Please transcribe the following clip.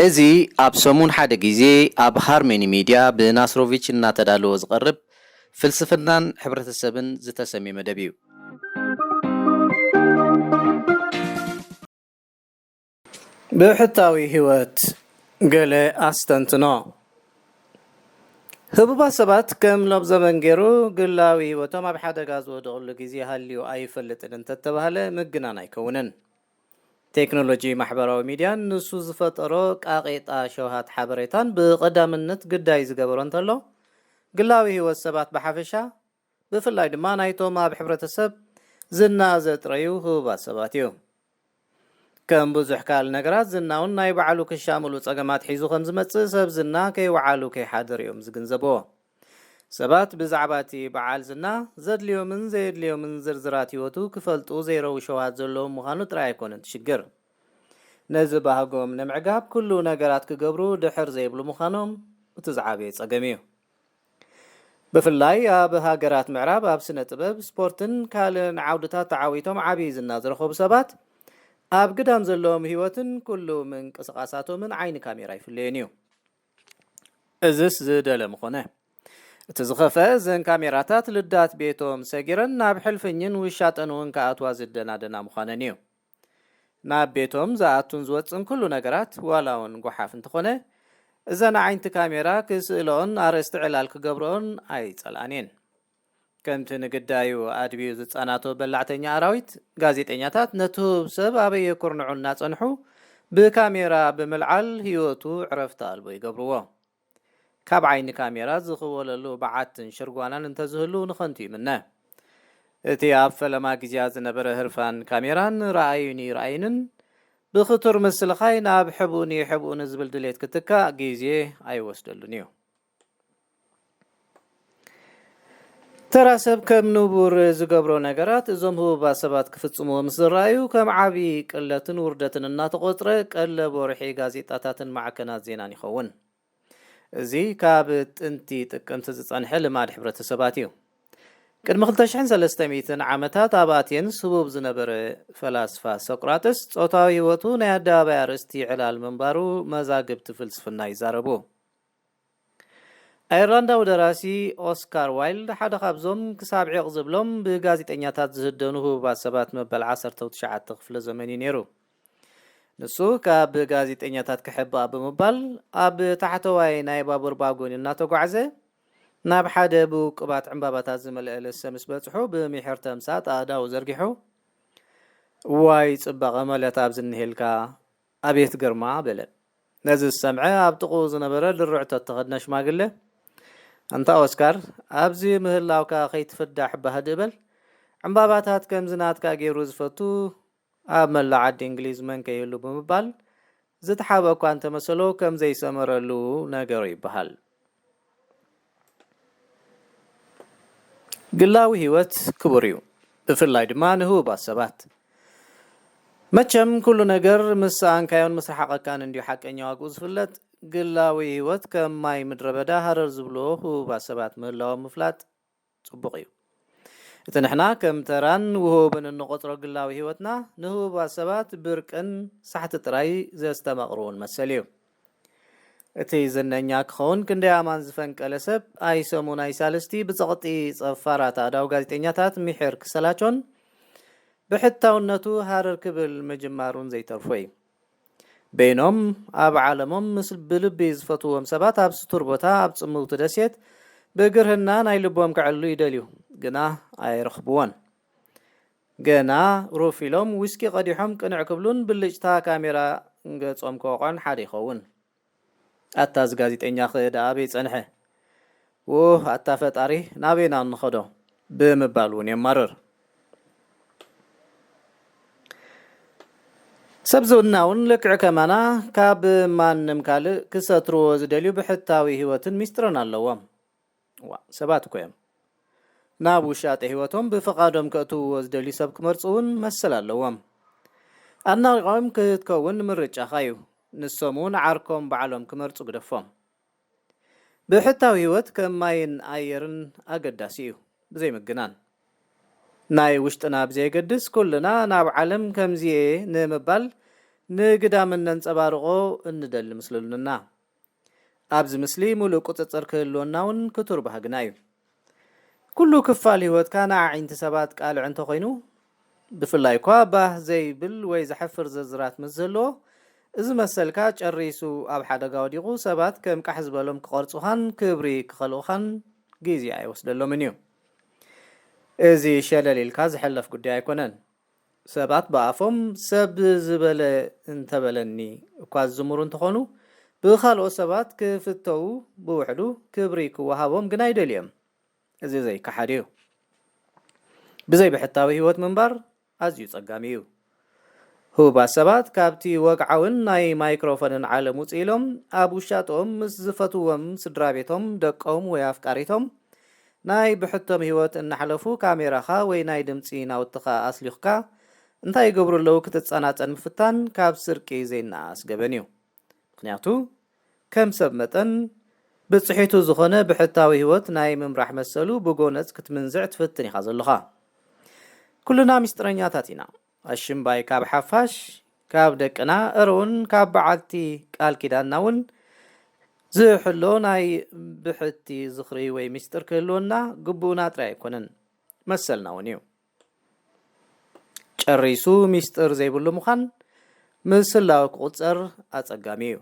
እዚ ኣብ ሰሙን ሓደ ግዜ ኣብ ሃርመኒ ሚድያ ብናስሮቪች እናተዳለወ ዝቐርብ ፍልስፍናን ሕብረተሰብን ዝተሰምየ መደብ እዩ። ብሕታዊ ህይወት ገለ ኣስተንትኖ። ህቡባት ሰባት ከም ሎብ ዘበን ገይሩ ግላዊ ህይወቶም ኣብ ሓደጋ ዝወደቕሉ ግዜ ሃልዩ ኣይፈልጥን እንተተባህለ ምግናን ኣይከውንን። ቴክኖሎጂ ማሕበራዊ ሚድያን ንሱ ዝፈጠሮ ቃቄጣ ሸውሃት ሓበሬታን ብቐዳምነት ግዳይ ዝገበሮ እንተሎ፣ ግላዊ ህይወት ሰባት ብሓፈሻ፣ ብፍላይ ድማ ናይቶም ኣብ ሕብረተሰብ ዝና ዘጥረዩ ህቡባት ሰባት እዩ። ከም ብዙሕ ካልእ ነገራት፣ ዝና እውን ናይ ባዕሉ ክሻምሉ ጸገማት ሒዙ ከም ዝመጽእ ሰብ ዝና ከይወዓሉ ከይሓደሩ እዮም ዝግንዘብዎ። ሰባት ብዛዕባ እቲ በዓል ዝና ዘድልዮምን ዘየድልዮምን ዝርዝራት ህይወቱ ክፈልጡ ዘይረብኡ ሸውሃት ዘለዎም ምዃኑ ጥራይ ኣይኮነን እቲ ሽግር። ነዚ ባህጎም ንምዕጋብ ኩሉ ነገራት ክገብሩ ድሕር ዘይብሉ ምዃኖም እቲ ዝዓበየ ጸገም እዩ። ብፍላይ ኣብ ሃገራት ምዕራብ ኣብ ስነ ጥበብ፣ ስፖርትን ካልእን ዓውድታት ተዓዊቶም ዓብዪ ዝና ዝረኸቡ ሰባት ኣብ ግዳም ዘለዎም ህይወትን ኩሉ ምንቅስቓሳቶምን ዓይኒ ካሜራ ይፍለየን እዩ። እዝስ ዝደለ ምኾነ። እቲ ዝኸፍአ፣ እዘን ካሜራታት ልዳት ቤቶም ሰጊረን ናብ ሕልፍኝን ውሻጠን እውን ክኣትዋ ዝደናደና ምዃነን እዩ። ናብ ቤቶም ዝኣቱን ዝወጽን ኩሉ ነገራት፣ ዋላ እውን ጓሓፍ እንተኾነ፣ እዘን ኣዒንቲ ካሜራ ክስእልኦን ኣርእስቲ ዕላል ክገብርኦን ኣይጸልኣን እየን። ከምቲ ንግዳዩ ኣድብዩ ዝጸናቶ በላዕተኛ ኣራዊት፣ ጋዜጠኛታት ነቲ ህቡብ ሰብ ኣበየ ኩርንዑ እናጸንሑ ብካሜራ ብምልዓል ህይወቱ ዕረፍቲ ኣልቦ ይገብርዎ። ካብ ዓይኒ ካሜራ ዝኽወለሉ በዓትን ሽርጓናን እንተዝህሉ ንኸንቱ ይምነ። እቲ ኣብ ፈለማ ግዜያት ዝነበረ ህርፋን ካሜራን ረኣዩኒ ረኣዩንን ብኽቱር ምስልኻይ ናብ ሕብኡኒ ሕብኡኒ ዝብል ድሌት ክትካእ ግዜ ኣይወስደሉን እዩ። ተራ ሰብ ከም ንቡር ዝገብሮ ነገራት እዞም ህቡባት ሰባት ክፍጽምዎ ምስ ዝረኣዩ ከም ዓቢ ቅለትን ውርደትን እናተቖጽረ ቀለብ ወርሒ ጋዜጣታትን ማዕከናት ዜናን ይኸውን። እዚ ካብ ጥንቲ ጥቅምቲ ዝጸንሐ ልማድ ሕብረተሰባት እዩ። ቅድሚ ክልተ ሽሕን ሰለስተ ሚእትን ዓመታት ኣብ ኣቴንስ ህቡብ ዝነበረ ፈላስፋ ሶቅራጥስ ጾታዊ ህይወቱ ናይ ኣደባባይ ኣርእስቲ ዕላል ምንባሩ መዛግብቲ ፍልስፍና ይዛረቡ። ኣየርላንዳዊ ደራሲ ኦስካር ዋይልድ ሓደ ካብዞም ክሳብ ዒቕ ዝብሎም ብጋዜጠኛታት ዝህደኑ ህቡባት ሰባት መበል ዓሰርተው ትሽዓተ ክፍለ ዘመን እዩ ነይሩ። ንሱ ካብ ጋዜጠኛታት ክሕባእ ብምባል ኣብ ታሕተዋይ ናይ ባቡር ባጎኒ እናተጓዕዘ ናብ ሓደ ብውቁባት ዕምባባታት ዝመልአ ለሰ ምስ በጽሑ ብምሒር ተምሳጥ ኣእዳዉ ዘርጊሑ፣ "ዋይ ጽባቐ ማለት ኣብዚ እኒሄልካ፣ ኣቤት ግርማ!" በለ። ነዚ ዝሰምዐ ኣብ ጥቕኡ ዝነበረ ድርዕቶ እተኸድነ ሽማግለ፣ "ኣንታ ኦስካር፣ ኣብዚ ምህላውካ ከይትፍዳሕ ባህ ድእ በል። ዕምባባታት ከምዚ ናትካ ገይሩ ዝፈቱ ኣብ መላእ ዓዲ እንግሊዝ መን ከይህሉ?" ብምባል ዝተሓበ እኳ እንተመሰሎ ከም ዘይሰመረሉ ነገሮ ይበሃል። ግላዊ ህይወት ክቡር እዩ፣ ብፍላይ ድማ ንህቡባት ሰባት። መቸም ኩሉ ነገር ምስ ሰኣንካዮን ምስ ረሓቐካን እንድዩ ሓቀኛ ዋግኡ ዝፍለጥ። ግላዊ ህይወት ከም ማይ ምድረ በዳ ሃረር ዝብልዎ ህቡባት ሰባት ምህላዎም ምፍላጥ ጽቡቕ እዩ። እቲ ንሕና ከም ተራን ውሁብን እንቖጽሮ ግላዊ ህይወትና ንህቡባት ሰባት ብርቅን ሳሕቲ ጥራይ ዘስተማቕርዎን መሰል እዩ። እቲ ዝነኛ ክኸውን ክንደይ ኣማን ዝፈንቀለ ሰብ ኣይሰሙን ኣይሳልስቲ ብጸቕጢ ጸፋራት ኣእዳው ጋዜጠኛታት ሚሒር ክሰላቾን ብሕታውነቱ ሃረር ክብል ምጅማሩን ዘይተርፎ እዩ። በይኖም ኣብ ዓለሞም ምስ ብልቢ ዝፈትዎም ሰባት ኣብ ስቱር ቦታ ኣብ ጽምውቲ ደሴት ብግርህና ናይ ልቦም ከዕልሉ ይደልዩ፣ ግና ኣይረኽብዎን። ገና ሩፍ ኢሎም ዊስኪ ቀዲሖም ቅንዕ ክብሉን ብልጭታ ካሜራ ገጾም ክወቕዖን ሓደ ይኸውን። ኣታ እዚ ጋዜጠኛኸ ደኣ ኣበይ ጸንሐ? ውህ፣ ኣታ ፈጣሪ፣ ናበይና ንኸዶ? ብምባል እውን የማርር። ሰብ ዝውና እውን ልክዕ ከማና ካብ ማንም ካልእ ክሰትርዎ ዝደልዩ ብሕታዊ ህይወትን ሚስጥርን ኣለዎም። ዋ፣ ሰባት እኮ እዮም። ናብ ውሻጠ ህይወቶም ብፍቓዶም ከእትውዎ ዝደልዩ ሰብ ክመርጹ እውን መሰል ኣለዎም። ኣናቒቖም ክትከውን ምርጫኻ እዩ። ንሶም እውን ዓርኮም ባዕሎም ክመርጹ ግደፎም። ብሕታዊ ህይወት ከም ማይን ኣየርን ኣገዳሲ እዩ፣ ብዘይ ምግናን። ናይ ውሽጥና ብዘየገድስ፣ ኩልና ናብ ዓለም ከምዚ እየ ንምባል ንግዳምን ነንጸባርቖ እንደሊ ምስልሉንና። ኣብዚ ምስሊ ሙሉእ ቁጽጽር ክህልወና እውን ክቱር ባህግና እዩ። ኩሉ ክፋል ህይወትካ ንዓዒንቲ ሰባት ቃልዕ እንተኾይኑ፣ ብፍላይ እኳ ባህ ዘይብል ወይ ዘሕፍር ዝርዝራት ምስ ዘለዎ፣ እዚ መሰልካ ጨሪሱ ኣብ ሓደጋ ወዲቑ፣ ሰባት ከም ቃሕ ዝበሎም ክቐርጹኻን ክብሪ ክኸልኡኻን ግዜ ኣይወስደሎምን እዩ። እዚ ሸለል ኢልካ ዝሕለፍ ጉዳይ ኣይኮነን። ሰባት ብኣፎም ሰብ ዝበለ እንተበለኒ እኳ ዝዝምሩ እንተኾኑ፣ ብኻልኦት ሰባት ክፍተዉ፣ ብውሕዱ ክብሪ ክወሃቦም ግን ኣይደልዮም። እዚ ዘይከሓድ እዩ። ብዘይ ብሕታዊ ህይወት ምንባር ኣዝዩ ጸጋሚ እዩ። ህቡባት ሰባት ካብቲ ወግዓውን ናይ ማይክሮፎንን ዓለም ውጽእ ኢሎም፣ ኣብ ውሻጥኦም ምስ ዝፈትዎም ስድራ ቤቶም፣ ደቆም ወይ ኣፍቃሪቶም ናይ ብሕቶም ህይወት እናሕለፉ፣ ካሜራኻ ወይ ናይ ድምጺ ናውትኻ ኣስሊኹካ እንታይ ይገብሩ ኣለዉ ክትጸናጸን ምፍታን ካብ ስርቂ ዘይነኣስ ገበን እዩ። ምኽንያቱ ከም ሰብ መጠን ብጽሒቱ ዝኾነ ብሕታዊ ህይወት ናይ ምምራሕ መሰሉ ብጎነጽ ክትምንዝዕ ትፍትን ኢኻ ዘለኻ። ኩልና ሚስጥረኛታት ኢና። ኣሽምባይ ካብ ሓፋሽ፣ ካብ ደቅና፣ እረ እውን ካብ በዓልቲ ቃል ኪዳንና እውን ዝሕሎ ናይ ብሕቲ ዝኽሪ ወይ ሚስጥር ክህልወና ግቡእና ጥራይ ኣይኮነን፣ መሰልና እውን እዩ። ጨሪሱ ሚስጥር ዘይብሉ ምዃን ምስ ህላወ ክቑጸር ኣጸጋሚ እዩ።